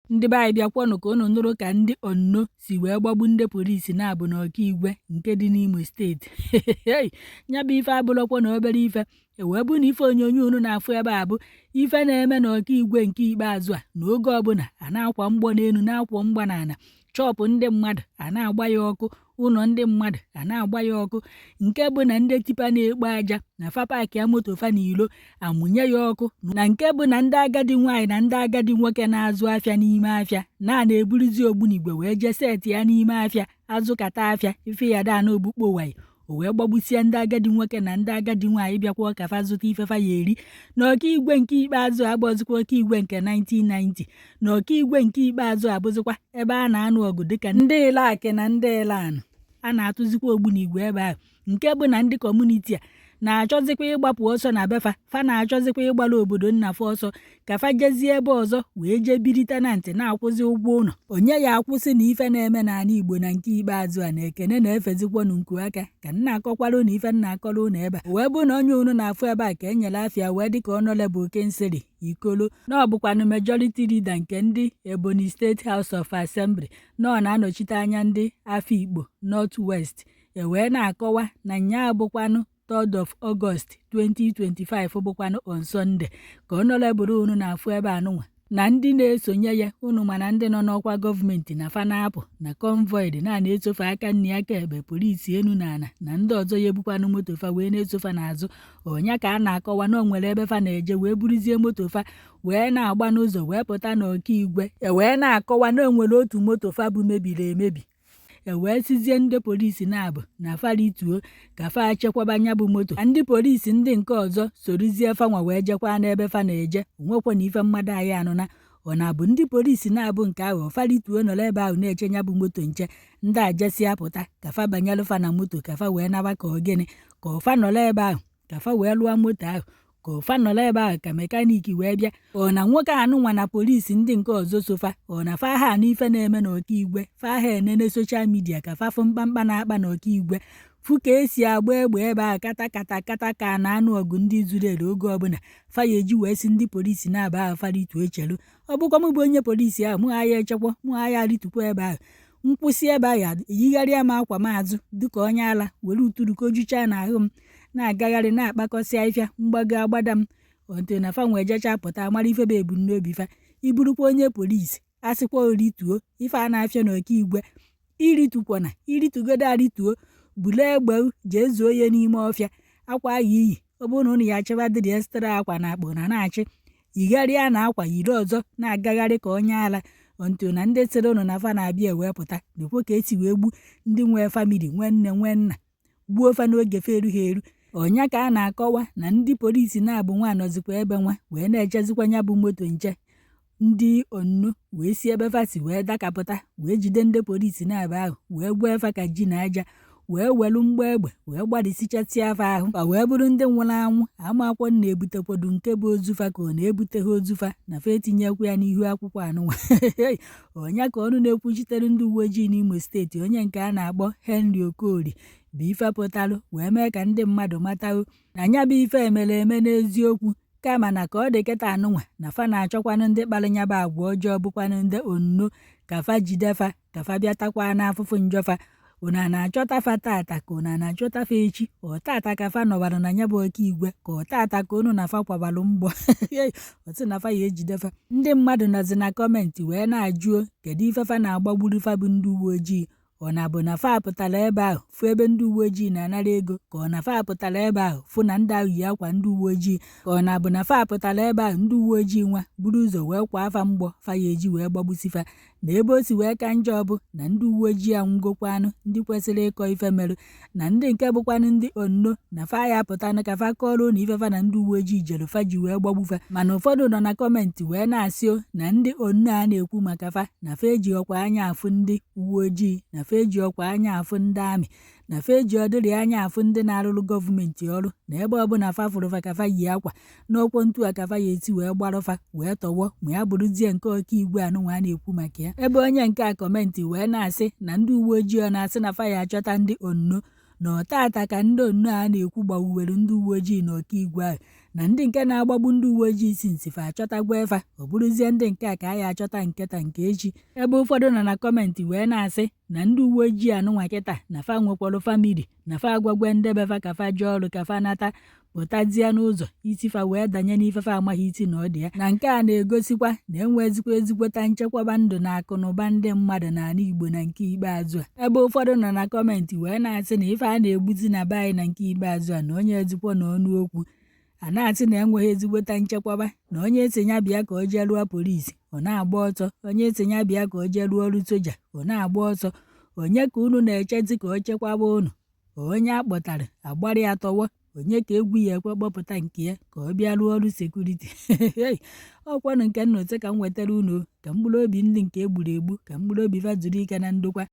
Ndị be anyị, bịakwanụ ka unu nụrụ ka ndị onno si wee gbagbu ndị polisi na-abụ n'Ọkigwe nke dị n'Imo Steeti. Ya bụ ife abụrụkwa na obere ife. E wee bụ na ife onyonyo unu na-afụ ebe a bụ ife na-eme n'Ọkigwe nke ikpeazụ a, na oge ọbụla a na-akwa mgbọ n'elu, na-akwọ mgba n'ala, shop ndị mmadụ a na-agba ya ọkụ, ụlọ ndị mmadụ a na-agba ya ọkụ, nke bụ na ndị tipper na-ekpo aja na fa park ya moto fa n'ilo amụnye ya ọkụ, na nke bụ na ndị agadi nwaanyị na ndị agadi nwoke na-azụ afịa n'ime afịa na na-eburuzi ogbunigwe wee jee set ya n'ime afịa, azụkata afịa ife ya daa na ogbukpo wayo, o wee gbagbusie ndị agadi nwoke na ndị agadi nwaanyị bịakwa ka fa zụta ife fa ya eri. Na Ọkigwe nke ikpeazụ abụzikwa Ọkigwe nke 1990, na Ọkigwe nke ikpeazụ abụzikwa ebe a na-anụ ọgụ dịka ndị Iraq na ndị Iran, a na-atụzikwa ogbunigwe ebe ahụ, nke bụ na ndị community a na-achọzikwa ịgbapụ ọsọ na befa, fa na-achọzikwa ịgbara obodo nna fa ọsọ ka fa jezie ebe ọzọ wee jee biri tenant na-akwụzi ụgwọ ụlọ. Onye ya akwụsị na ife na-eme n'ala Igbo na nke ikpeazụ a na ekene na-efezikwanụ nku aka ka nna akọkwara unu ife nna akọrọ unu ebe a, wee bụ na onye unu na-afụ ebe a ka e nyere afịa wee dịka Honorable Kingsley Ikolo, na ọ bụkwanụ majority leader nke ndị Ebonyi State House of Assembly, na ọ na-anọchite anya ndị Afikpo North West. E wee na-akọwa na nya bụkwanụ 3rd of August 2025, bụkwanụ on Sunday, ka honorable unu na-afụ ebe anụnwa na ndị na-esonye ya, unu mana ndị nọ n'ọkwa gọọmenti na fa na-apụ na convoy dị na na-esofe aka nri aka ekpe, polisi enu na ala na ndị ọzọ ya ebukwanụ moto fa wee na-esofa n'azụ. Ọnya ka a na-akọwa na o nwere ebe fa na-eje wee buruzie moto fa wee na-agba n'ụzọ wee pụta n'Ọkigwe. E wee na-akọwa na o nwere otu moto fa bụ mebiri emebi, e wee sizie ndị polisi na-abụ na fa rituo ka fa chekwaba nya bụ moto, ka ndị polisi ndị nke ọzọ sorozie fanwa wee jekwa n'ebe fa na-eje. Onwekwa na ife mmadụ anyị anụna ọ na-abụ ndị polisi na-abụ nke ahụ fa rituo nọrọ ebe ahụ na-eche nya bụ moto nche, ndị ajesịa pụta ka fa banyelụ fa na moto ka fa wee naba, ka ọ gịnị, ka ọfa nọrọ ebe ahụ ka fa wee lụọ moto ahụ, ka ọfa nọrọ ebe ahụ ka mechanic wee bịa. Ọ na nwoke anụnwa na polisi ndị nke ọzọ sofa, ọ na fa ha anụ ife na-eme n'Ọkigwe, fa ha enene social media ka fa fụ mkpamkpa na-akpa n'Ọkigwe, fụ ka esi agba egbe ebe ahụ kata kata kata ka a na-anụ ọgụ ndị Israel oge ọbụla, fa ya eji wee sị ndị polisi na-aba ahụ fa rituo chelu. Ọ bụkwa m bụ onye polisi ahụ, mụ agha echekwa, mụ agha ritukwa ebe ahụ, nkwụsị ebe ahụ, eyigharịa m akwa m azụ dịka onye ala, were uturu kojuchaa n'ahụ m, na-agagharị na-akpakọsị ahịfịa mgbago agbada m until na fa nwee jecha pụta mara ife bụ ebumnobi fa. Ịbụrụkwa onye polisi, asịkwa orituo ife a na-afịa n'Ọkigwe, iritukwana iritugodo arituo, buru egbe jee zuo ya n'ime ọfịa, akwa ahụ iyi, ọ bụrụ na unu ya achịba dịrị extra akwa na akpụ na na-achị, yigharịa na akwa yiri ọzọ na-agagharị ka onye ala until na ndị sịrị unu na fa na-abịa ewee pụta. Nekwo ka esi wee gbu ndị nwee family, nwee nne, nwee nna, gbuo fa n'oge fa erughị eru. Ọnya ka a na-akọwa na ndị polisi na-abụ nwa nọzikwa ebe nwa wee na-echezikwa nya bụ moto nche, ndị onno wee si ebe fa si wee dakapụta wee jide ndị polisi na-aba ahụ wee gwee fa ka ji na aja, wee welu mgbọ egbe wee gbarisichasịa fa ahụ, fa wee bụrụ ndị nwụrụ anwụ. Amakwọ na-ebutekwodu nke bụ ozu fa ka ọ na-ebute ha ozu fa na fa etinyekwa ya n'ihu akwụkwọ anụnwa. Ọnya ka ọnụ na-ekwuchitere ndị uwe ojii n'Imo Steeti, onye nke a na-akpọ Henry Okorie, bụ ife pụtalụ wee mee ka ndị mmadụ mataụ na nya bụ ife emere eme n'eziokwu, kama na ka ọ dị kịta anụnwa na fa na-achọkwanụ ndị kpara nya bụ agwa ọjọọ, bụkwanụ ndị onno, ka fa jide fa ka fa bịa takwa n'afụfụ njọfa. Unu a na-achọta fa tata ka unu a na-achọta fa echi? Ọ tata ka fa nọwara na ya bụ Ọkigwe, ka ọ tata ka unu na fa kwabalụ mgbọ? Ọtụ na fa ya ejide fa. Ndị mmadụ nọzi na comment wee na-ajụo kedu ife fa na-agbagburu fa bụ ndị uwe ojii. Ọ na-abụ na fa pụtara ebe ahụ fụ ebe ndị uwe ojii na-anara ego, ka ọ na fa pụtara ebe ahụ fụ na ndị ahụ yi akwa ndị uwe ojii, ka ọ na-abụ na fa pụtara ebe ahụ ndị uwe ojii nwa buru ụzọ wee kwa afa mgbọ fa ya eji wee gbagbusi fa? Na ebe o si wee ka njọ bụ na ndị uwe ojii anwụgokwanụ, ndị kwesịrị ịkọ ife merụ, na ndị nke bụkwanụ ndị onno na fa ya apụtanụ ka fa kọrọ na ife fa na ndị uwe ojii jere fa ji wee gbagbu fa. Mana ụfọdụ nọ na comment wee na-asị o na ndị onno a na-ekwu maka fa na fa eji ọkwa anya afụ ndị uwe ojii, na fa eji ọkwa anya afụ ndị army, na fa eji ọdịrị anya afụ ndị na-arụrụ gọọmenti ọrụ, na ebe ọbụla fa fụrụ fa ka fa yi akwa n'ọkwọ ntu a ka fa ya esi wee gbarụ fa wee tọwọ, ma ya bụrụzie nke Ọkigwe anụnwa a na-ekwu maka ya. Ebe onye nke a comment wee na-asị na ndị uwe ojii ọ na-asị na fa ya achọta ndị onno, na ọtata ka ndị onno a na-ekwu gbawuwere ndị uwe ojii na Ọkigwe ahụ. Na Na ndị nke na-agbagbu ndị uwe ojii since fa achọtagwa efa, ọ bụrụzie ndị nke a ka a ya achọta nketa nke echi. Ebe ụfọdụ nọ na comment wee na-asị na ndị uwe ojii anụnwa kịta na fa nwekwara family, na fa agwagwe ndebe fa ka fa jee ọrụ, ka fa nata, pụtazie n'ụzọ isi fa wee danye n'ife fa amaghị isi na ọ dị ya. Na nke a na-egosikwa na enwezikwa ezigbota nchekwaba ndụ na akụ na ụba ndị mmadụ n'ala Igbo na nke ikpeazụ a. Ebe ụfọdụ nọ na comment wee na-asị na ife a na-egbuzi na be anyị na nke ikpeazụ a, na onye ezikwo na ọnụ okwu a na-asị na enweghị ezigbota nchekwaba, na onye si ya bịa ka o jee rụọ polisi, ọ na-agba ọsọ, onye si ya bịa ka o jee rụọ ọrụ soja, ọ na-agba ọsọ. Onye ka unu na-echezi ka o chekwaba unu? Onye a kpọtara agbara ya tọwọ, onye ka egwu ya ekwe kpọpụta nke ya ka ọ bịa rụọ ọrụ security? Ọkwanụ nke nnụtụ ka m wetara unu, ka mkpụrụ obi ndị nke egburu egbu, ka mkpụrụ obi fa zuru ike na ndokwa.